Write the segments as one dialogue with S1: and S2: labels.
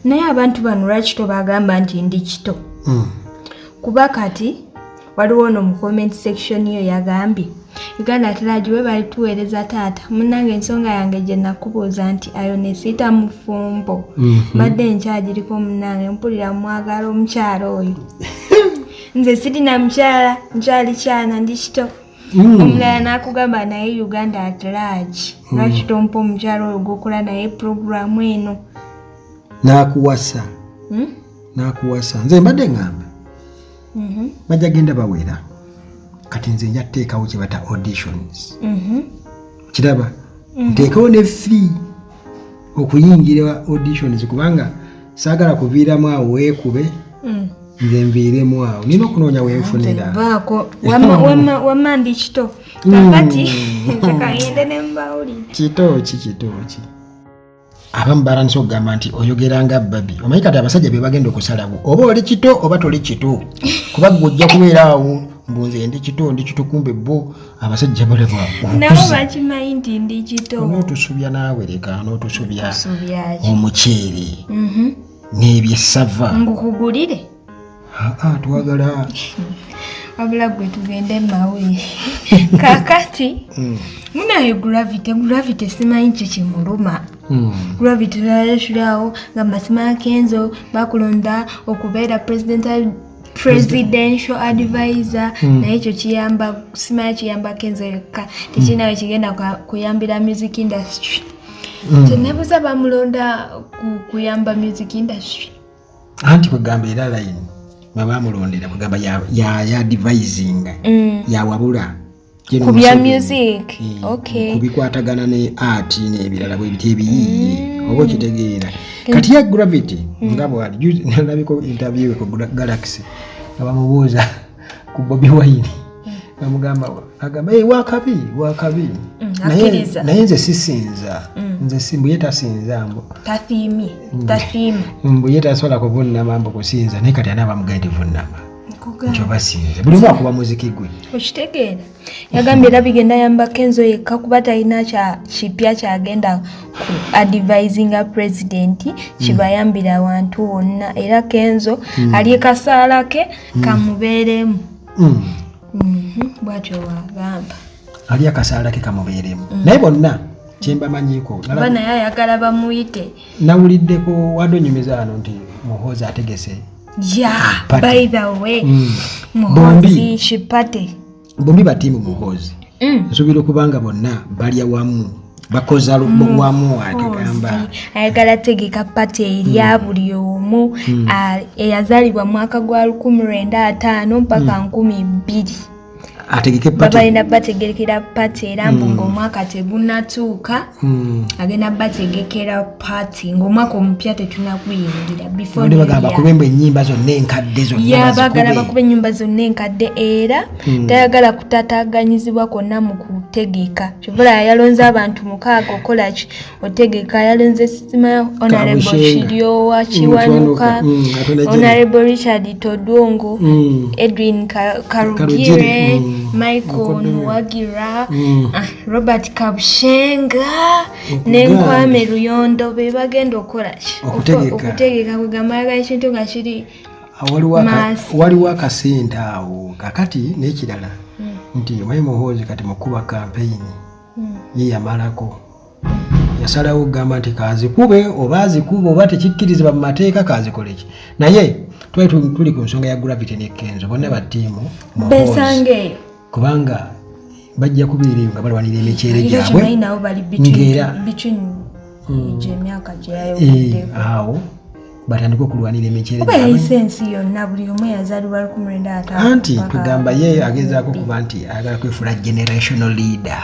S1: Naye abantu bano lwaki tobagamba nti ndi kito? Kuba kati waliwo ono mu comment section yo yagambye, "Uganda at Large, webali tuweereza taata munnange. Ensonga yange gye nakubuuza nti ayo nesiita mufumbo, mbadde nkyagiriko munnange. Mpulira mwagala omukyala oyo. Nze sirina mukyala, nkyali kyana, ndi kito." Omulala n'akugamba, "Naye Uganda at Large, lwaki tompa omukyala oyo gwokola naye puroguramu eno?"
S2: N'akuwasa. N'akuwasa. Nze mbadde ŋŋamba bajja genda bawera. Kati nze nja kuteekawo kye bata auditions. Kiraba nteekewo ne fee okuyingira auditions, kubanga saagala kuviiramu awo weekube. Nze nviiremu awo, nina okunoonya wenfunira.
S1: Vaako wamma, wamma, wamma, ndi kito. Kakati nze kagende ne mbawulire.
S2: Kito ki? Kito ki? Abamu balandise okugamba nti oyogera nga babi. Omanyi kati abasajja be bagenda okusalawo oba oli kito oba toli kito, kuba gwe ojja kubeera awo mbu nze ndi kito, ndi kito, kumbe bo abasajja balaba
S1: Nabo
S2: okuze.
S1: bakimanyi nti ndi kito.
S2: Onootusubya naawe, leka onootusubya.
S1: Subyaki?
S2: Omuceere n'ebyessava.
S1: Ngukugulire.
S2: Aa, twagala.
S1: Wabula gwe, tugende mawulire kakati. Munaye Gravity, Gravity simanyi kikimuluma. Gravity lwalesulawo nga Masima Kenzo bakulonda okubeera presidential advisor, naye ekyo kiyamba, simanyi kiyamba Kenzo yokka, tekirina we kigenda kuyambira music industry. Kyenebuuza, bamulonda kuyamba music industry?
S2: Anti kwegamba era line bwe bamulondera, kwegamba ya advisinga, yawabula General
S1: Ku bya
S2: Museveni.
S1: music?
S2: Eh,
S1: Okay.
S2: ku bikwatagana ne art n'ebirala bwe biti ebiyiiye, oba okitegeera? Kati ya Gravity nga bwali nalabiko interview ku Galaxy nga bamubuuza ku Bobi Wine, bamugamba, agamba, "Hey, wakabi, wakabi." Naye
S1: Akkiriza.
S2: Naye nze sisinza, nze si mbu ye tasinza mbu.
S1: Tathiimye, tathiima.
S2: Mbu ye tasobola kuvunnama, mbu kusinza. Naye kati ani abamugambye nti vunnama nti oba sinze? Buli omu akuba muziki gwe.
S1: Okitegeera, yagambye era bigenda yamba Kenzo yekka, kuba talina kipya kyagenda ku advisinga president kibayambira abantu wonna. Era Kenzo ali kasaala ke kamubeeremu. Bwatyo wagamba.
S2: Ali akasaala ke kamubeeremu, naye bonna kyembamanyiiko
S1: Oba naye ayagala bamuyite.
S2: Nawuliddeko wadde onyumiza wano nti Muhoozi ategese
S1: Ya.
S2: Party.
S1: By the way, Muhoozi
S2: Bombi.
S1: kipate.
S2: Bombi batiimu Muhoozi. Nsuubira okuba nga bonna balya wamu, bakoza wamu, atugamba.
S1: Muhoozi ayagala tegeka party erya buli omu eyazaalibwa mwaka gwa 1950 mpaka 2000.
S2: Ategeke party.
S1: Babalina bategekera party, era mbu ng'omwaka tegunatuuka agenda bategekera party ng'omwaka omupya tetunaguyingira, before
S2: Bali
S1: New
S2: bagamba
S1: Year.
S2: bakube mbu ennyimba zonna enkadde zonna.
S1: Ya, baagala
S2: bazikube.
S1: bakube ennyumba zonna enkadde, era tayagala kutataaganyizibwa kwonna mu kutegeka. Kyovula yalonze abantu 6 okola ki, otegeka. Yalonze sima Honorable
S2: Kabushenga.
S1: Kiryowa Kiwanuka,
S2: Attorney General.
S1: Honorable Richard Todwongo, Edwin
S2: Karugire,
S1: Karugire, Michael
S2: Mukoddomi.
S1: Nuwagira, Robert Kabushenga ne
S2: Okugamba.
S1: Nkwame Ruyondo be bagenda okukola ki?
S2: Okutegeka.
S1: Okutegeka. Kugamba ayagala ekintu nga kiri
S2: Waliwo
S1: maasi.
S2: Waliwo akasente awo kakati. N'ekirala nti omanyi Muhoozi kati mukuba kampeyini, ye yamalako, yasalawo okugamba nti kazikube oba azikube oba tekikkirizibwa mu mateeka, kazikoleki. Naye twali tuli ku nsonga ya Gravity ne Kenzo, bonna batiimu Muhoozi.
S1: Besanga eyo.
S2: Kubanga bajja kubeera eyo nga balwanira emiceere
S1: Era
S2: gyabwe.
S1: kimanyi nabo bali
S2: Ng'era-
S1: between egyo emyaka gye
S2: Eh,
S1: yayogeddeko.
S2: Awo batandike okulwanira emiceere
S1: Oba
S2: gyabwe.
S1: yayise ensi yonna, buli omu yazaalibwa 1950
S2: Anti
S1: paka
S2: tugamba ye agezaako kuba nti ayagala kwefuula generational leader.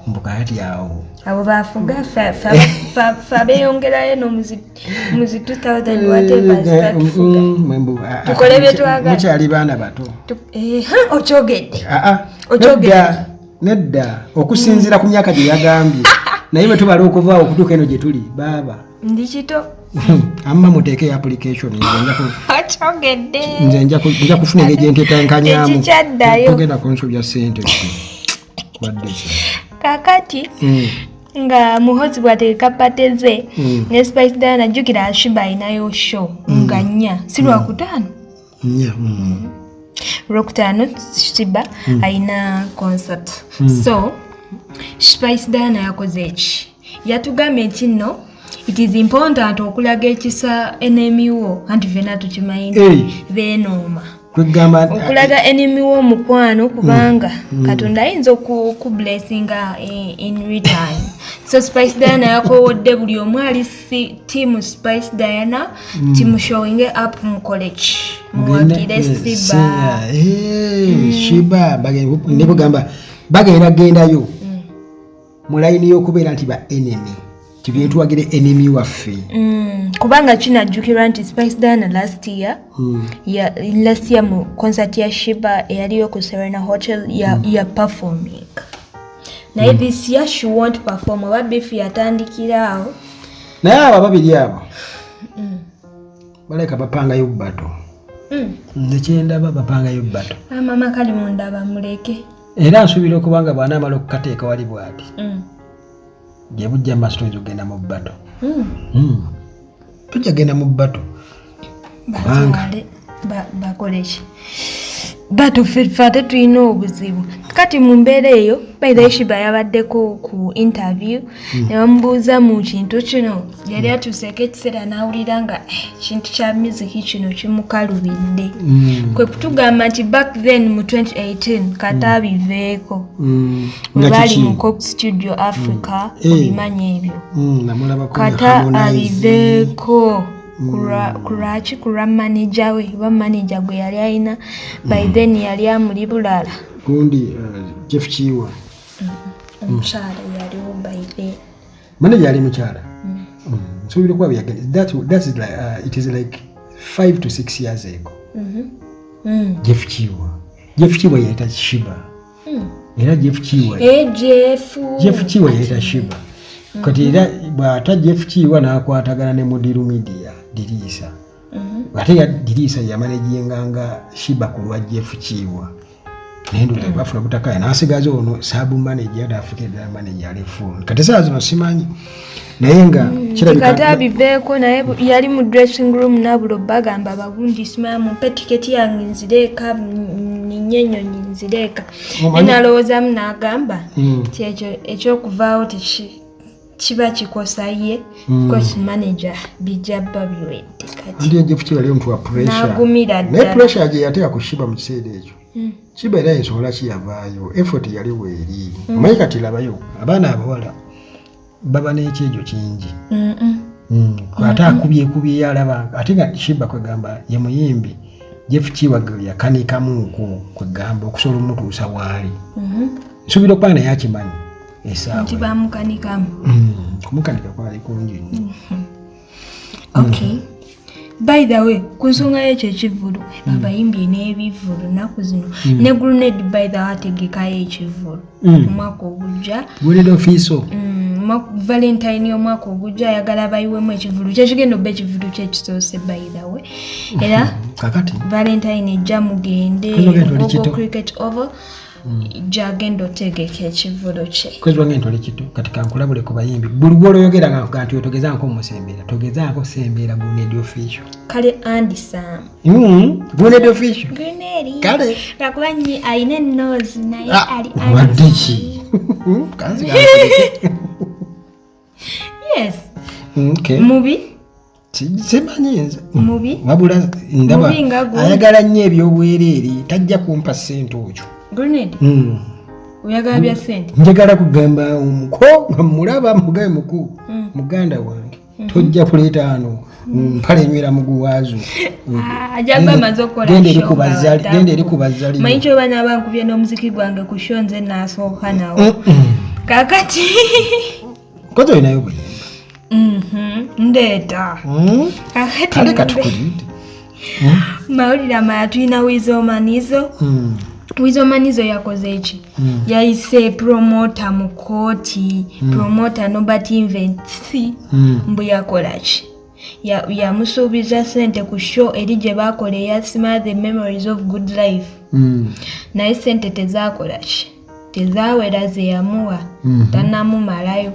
S2: Mbu kakati awo
S1: Abo bafuga, ffe abeeyongerayo no muzi 2000 whatever zitatufuga. Tukole bye twagala.
S2: Mukyali baana bato.
S1: Eh, ha, okyogedde.
S2: Aa,
S1: Okyogedde.
S2: nedda, nedda, okusinziira ku myaka gye yagambye, naye bwe tubala okuva awo okutuuka eno gye tuli, baaba
S1: Ndi kito.
S2: Amma muteeke application, nze
S1: Okyogedde.
S2: nze nja kufuna engeri gye ntetankanyamu.
S1: Tekikyaddayo.
S2: Togenda kunsobya ssente gwe. Wadde ki?
S1: Kakati Nga Muhozi bw'ategeka party ze ne Spice Diana, jjukira Sheebah alinayo show nga 4, si Lwakutaano?
S2: Nya.
S1: Lwokutaano Sheebah alina concert. So Spice Diana yakoze eki? Yatugambye nti nno it is important okulaga ekisa enemy wo, anti fena tukimanyi nti beenooma.
S2: Kwegamba
S1: Okulaga enemy wo omukwano, kubanga Katonda ayinza okublessinga in return. So Spice Diana yakowodde buli omu ali team Spice Diana, team showing up, mukoleki, muwagire Sheebah.
S2: Sheebah nekugamba bagenda gendayo mu layini y'okubeera nti ba enemy, tugende tuwagire enemy waffe.
S1: Kubanga kinajjukirwa nti Spice Diana last year, last year mu concert ya Sheebah eyaliyo ku Serena Hotel ya performing, naye this year she won't perform, oba beef yatandikira awo.
S2: Naye abo ababiri abo baleka bapangayo battle. Nekyendaba bapangayo battle.
S1: Ah, mama kali mundaba muleke.
S2: Era nsuubira okuba nga bw'anaamala okukateeka wali bw'ati, gye bujja maaso tuyinza okugenda mu battle. Tujja genda mu battle. Kubanga-
S1: Bazaale bakole ki? Battle ffe ate tulina obuzibu kati mu mbeera eyo. By the way, Sheebah yabaddeko ku interview ne bamubuuza mu kintu kino. Yali atuuseeko ekiseera n'awulira nga kintu kya music kino kimukalubidde. Kwe kutugamba nti back then mu 2018 kata abiveeko. Bwe
S2: Nga
S1: baali
S2: kiki?
S1: mu Coke Studio Africa. Obimanyi ebyo?
S2: Namulabako ne
S1: Kata
S2: Harmonize.
S1: abiveeko. Kulwaki? Kulwa manager we, oba manager gwe yali alina by then yali amuli bulala.
S2: Gundi Jeff Kiwa.
S1: Omukyala yaliwo by then.
S2: Manager yali mukyala. Nsuubira okuba byagenda that is like, it is like 5 to 6 years ago. Jeff Kiwa, Jeff Kiwa yayita Sheebah. Era Jeff Kiwa,
S1: Eh, Jeff.
S2: Jeff Kiwa yayita Sheebah. Kati era bw'ata Jeff Kiwa n'akwatagana ne Mudiru Media Diriisa. Ate ya Diriisa yamanaginganga Sheebah ku lwa Jeff Kiwa, naye ndowooza bafuna butakaya n'asigaza ono sub manager, n'afuuka eddala manager ali full. Kati saa zino simanyi, naye nga kirabika
S1: Kati abiveeko, naye yali mu dressing room nabula bagamba bagundi, simaya mumpe tiketi yange nzireeka, ninye ennyonyi nzireeka.
S2: Omanyi-
S1: Nalowoozamu n'agamba nti ekyo ekyokuvaawo kiba kikosa ye, because manager bijja bba biwedde kati.
S2: Ndi Jeff Kiwa yali omuntu wa pressure.
S1: N'agumira
S2: Naye
S1: ddala.
S2: pressure gye yateeka ku Sheebah mu kiseera ekyo, Sheebah era ensonga ki yavaayo, effort yali weeri. Omanyi kati labayo abaana abawala baba n'ekyejo kingi. Ate akubyekubye alaba ate nga Sheebah kwegamba ye muyimbi Jeff Kiwa gwe yakanikamuuku kwegamba okusobola omutuusa waali. Nsuubira okuba naye akimanyi esaawa.
S1: Nti bamukanikamu.
S2: Kumukanika kwali kungi nnyo.
S1: Okay, by the way, ku nsonga y'ekyo ekivvulu, abayimbi n'ebivvulu nnaku zino, ne Grenade by the way ategekayo ekivvulu omwaka ogujja.
S2: Grenade Official.
S1: Valentine omwaka ogujja ayagala bayiwemu ekivvulu kyekigenda obba ekivvulu kyekisoose, by the way, era
S2: Kakati
S1: Valentine ejja mugende.
S2: Kwezi wagenda oli
S1: Gogo
S2: kito.
S1: Cricket Oval gyagenda otegeka ekivvulu kye.
S2: Kwezi wange ntoli kito, kati kankulabule ku bayimbi buli gwoloyogera nga nkuga nti otogezaako omusembera, togezaako sembeera Grenade Official.
S1: Kale Andy Sam.
S2: Grenade Official.
S1: Grenade.
S2: Kale.
S1: Lwakuba nyi alina ennoozi naye
S2: Ah,
S1: ali
S2: wadde ki? Kanzi kankuleke.
S1: Yes.
S2: Okay.
S1: Mubi.
S2: Simanyi nze.
S1: Mubi?
S2: Wabula ndaba
S1: Mubi nga gwe.
S2: ayagala nnyo ebyobwereere, tajja kumpa ssente okyo.
S1: Grenade. Oyagala bya ssente.
S2: Njagala kugamba omuko nga mulaba mugabe muku muganda wange, tojja kuleeta wano mpale enywera muguwaazo.
S1: Ah, ajja kuba amaze okukola
S2: Genda eri
S1: show
S2: ku
S1: nga
S2: bazzali,
S1: watabu.
S2: genda eri ku bazzali.
S1: Manyi kyoba naaba nkubye n'omuziki gwange ku show, nze naasooka nawo kakati.
S2: Kozi olinayo buyimba?
S1: Ndeeta kakati.
S2: Kale katukulinde.
S1: Mawulire amala tulina Weasel Manizo. Weasel Manizo yakoze eki? Yayise promoter mu kooti, promoter Nobert Events. Mbu yakola ki? Yamusuubiza sente ku show eri gye bakola eya Smile the Memories of Good Life, naye sente tezakola ki? Tezawera zeyamuwa, tanamumalayo.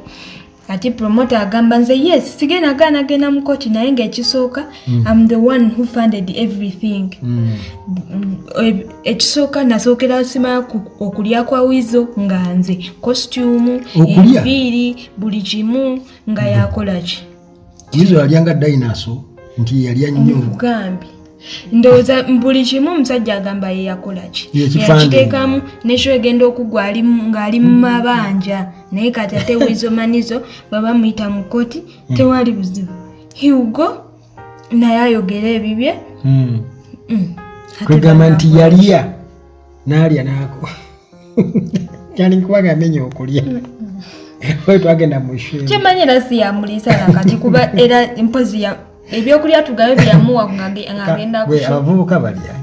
S1: Kati promoter agamba, nze yes, sigenda gaana genda mu kooti, naye ngaekisooka, am the one who funded everything. Ekisooka nasookera simanya okulya kwa Wizo nga nze costume,
S2: Okulya?
S1: enviiri, buli kimu nga yakola ki.
S2: Wizo yalyanga dinosaur, nti yalya nnyo.
S1: Nkugambye, ndowooza buli kimu omusajja agamba ye yakola ki.
S2: Ye kifanding.
S1: Yakiteekamu nesho egenda okugwa ng'ali mu mabanja. Naye kati ate Wizo Manizo bwe bamuyita mu kooti, tewali buzibu, hugo naye ayogera ebibye. Ate
S2: Kwegamba nti
S1: bagamba-
S2: yalya n'alya naako kyali nkubaga amenya okulya oyo twagenda mu show.
S1: Kyemanyi era si yamuliisa nakati, kuba era mpozi ebyokulya tugabe byeyamuwa ng'agenda
S2: Gwe
S1: ku show.
S2: Abavubuka balya.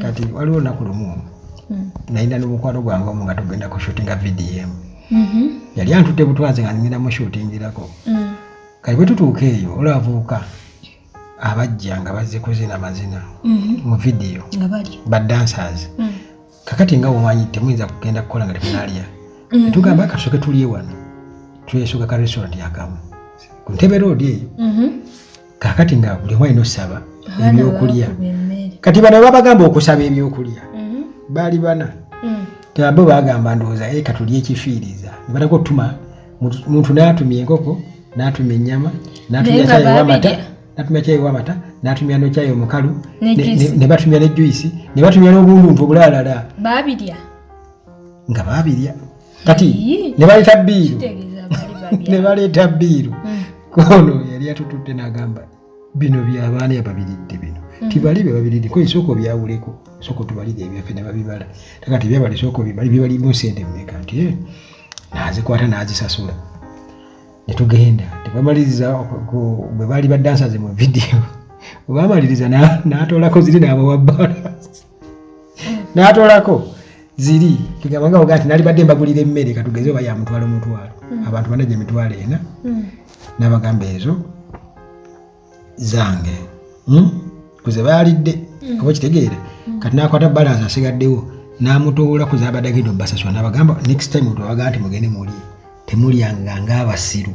S2: Kati waliwo olunaku lumu nalina n'omukwano gwange omu nga tugenda kushootinga video emu. Yali antutte butwaze nga ngenda mushootingirako. Kati bwe tutuuka eyo, olwo abavubuka abajja nga bazze kuzina mazina mu video,
S1: Nga balya.
S2: Ba dancers. Kakati nga womanyi, temuyinza kugenda kukola nga temunalya. Tugamba kasooke tulye wano, twesoga ka restaurant akamu ku Ntebe Road eyo. Kakati nga buli omu alina osaba
S1: Abaana
S2: ebyokulya.
S1: bakuba emmere.
S2: Kati bano babagamba okusaba ebyokulya, baali bana. Tabo bagamba, ndowooza e katulye ekifiiriza, ne batako otuma muntu n'atumya enkoko, n'atumya ennyama, n'atumya
S1: Naye nga
S2: kyayi w'amata,
S1: babirya.
S2: N'atumya kyayi w'amata, n'atumya no kyayi omukalu,
S1: Ne juice.
S2: Ne batumya ne juice, ne batumya n'obunduntu obulalala.
S1: Babirya.
S2: Nga babirya. Kati
S1: Yii.
S2: ne baleeta bill.
S1: Kitegeeza baali babya.
S2: Ne baleeta bill. Kono yali atutudde n'agamba, bino byabaani ababiridde bino? Tibali be babiridde ko, esooka obyawuleko, sooka otubalire ebyaffe. Ne babibala. Kati byabali, sooka obibali, bibalimu sente mmeka? Nti "Eh," n'azikwata n'azisasula ne tugenda. Tebamaliriza bwe baali ba dancers mu video, bwe bamaliriza n'atoolako ziri n'abawa balance, n'atoolako ziri. Kigamba nga ogaa nti nalibadde mbagulira emmere, katugeze oba ya mutwalo mutwalo, abantu banajja 40,000. N'abagamba, ezo zange. Kuze baalidde oba okitegeera. Kati nakwata balance asigaddewo n'amutoola ku zabadde agenda obbasasula, n'abagamba, next time tewagamba nti mugende muli, temulyanga ng'abasiru,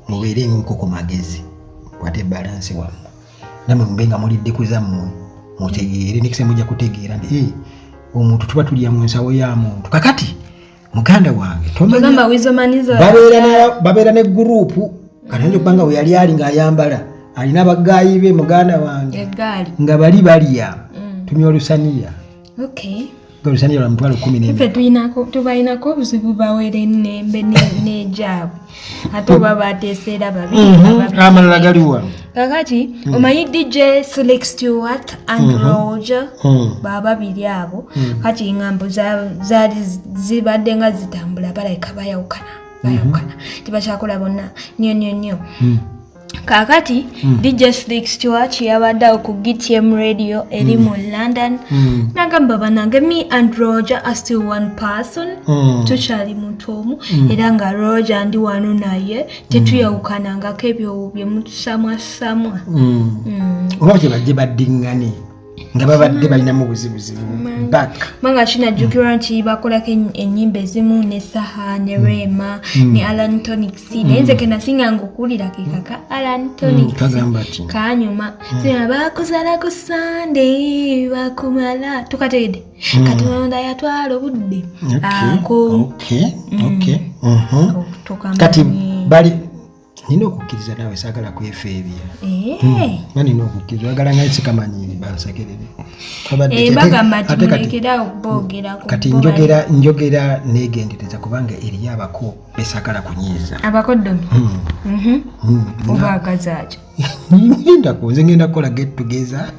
S2: mubeere ng'enkoko magezi, kwate balance wammwe nammwe mube nga mulidde ku zammwe, mutegeere. Next time mujja kutegeera nti "Eh, omuntu tuba tulya mu nsawo ya muntu." Kakati muganda wange, tomanya.
S1: Tugamba Wizo Manizo.
S2: Babeera ne group. Kati ayinza okuba nga we yali ali ng'ayambala alina abagaayi be, muganda wange,
S1: Eggaali.
S2: nga bali balya tumya olusaniya, nga olusaniya lwa 110,000.
S1: Ffe tubalinako obuzibu, bawera ennembe n'egyabwe, ate oba bateeseera babiri babiri.
S2: Amalala galiwa?
S1: Kakati omanyi DJ Slick Stewart and Roger, baba babiri abo. Kati ŋŋambo zaali zibadde nga zitambula, balabika bayawukana, bayawukana, tebakyakola bonna nnyo nnyo nnyo. Kakati DJ Slick Stewart yabadde awo ku GTM Radio eri mu London, nagamba, banange, me and Roger are still one person, tukyali muntu omu, era nga Roger ndi wano naye, tetuyawukanangako, ebyo bye mutusamwasamwa.
S2: Oba kyebajje baddiŋŋane nga babadde balinamu buzibuzibu back.
S1: Kubanga kinajjukirwa nti bakolako ennyimba ezimu ne Saha ne Rema ne Alan Tonics, naye nze kenasinganga okuwulira ke kaka Alan Tonics.
S2: Kagamba ki?
S1: Kanyuma. Zina bakuzala ku Sunday bakumala tukategedde, Katonda yatwala obudde ako.
S2: Okay.
S1: Tukamanyi.
S2: Kati bali nina okukkiriza naawe, saagala kwefeebya. Nga nina okukkiriza, oyagala nga sikamanyi bansekerere.
S1: Bagamba nti
S2: Ate kati
S1: mulekerawo boogerako.
S2: Kati
S1: bo
S2: njogera neegendereza kubanga eriyo abako besaagala kunyiiza.
S1: Abakoddomi. Obaagazaaki?
S2: Ngendako, nze ngenda kukola get together.